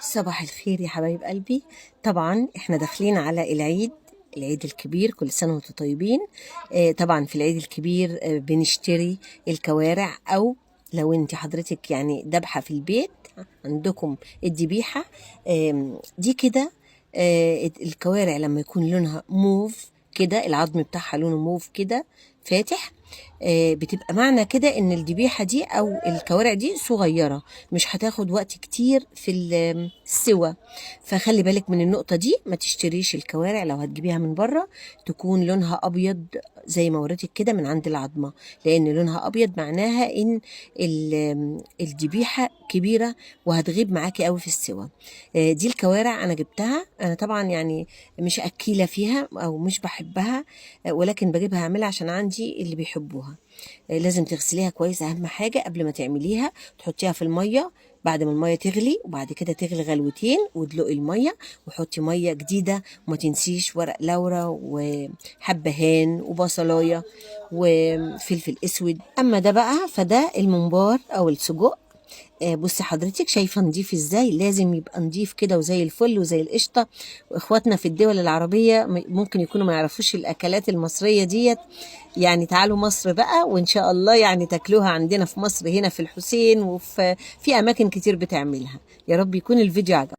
صباح الخير يا حبايب قلبي. طبعا احنا داخلين على العيد، العيد الكبير، كل سنة وانتم طيبين. طبعا في العيد الكبير بنشتري الكوارع، او لو انت حضرتك يعني دبحة في البيت عندكم الذبيحة دي كده. الكوارع لما يكون لونها موف كده، العظم بتاعها لونه موف كده فاتح، بتبقى معنى كده ان الذبيحة دي او الكوارع دي صغيرة، مش هتاخد وقت كتير في السوى. فخلي بالك من النقطة دي، ما تشتريش الكوارع لو هتجيبيها من بره تكون لونها ابيض زي ما وريتك كده من عند العظمة، لان لونها ابيض معناها ان الذبيحة كبيرة وهتغيب معاكي قوي في السوى. دي الكوارع انا جبتها، انا طبعا يعني مش اكيلة فيها او مش بحبها، ولكن بجيبها اعملها عشان عندي اللي بيحبوها. لازم تغسليها كويس، اهم حاجة قبل ما تعمليها تحطيها في المية بعد ما المية تغلي، وبعد كده تغلي غلوتين وادلقي المية وحطي مية جديدة، وما تنسيش ورق لورا وحبهان وبصلاية وفلفل اسود. اما ده بقى فده الممبار او السجق. بصي حضرتك شايفه نضيف ازاي، لازم يبقى نضيف كده وزي الفل وزي القشطه. واخواتنا في الدول العربية ممكن يكونوا ما يعرفوش الاكلات المصرية ديت، يعني تعالوا مصر بقى وان شاء الله يعني تاكلوها عندنا في مصر هنا في الحسين وفي اماكن كتير بتعملها. يا رب يكون الفيديو عجبكم.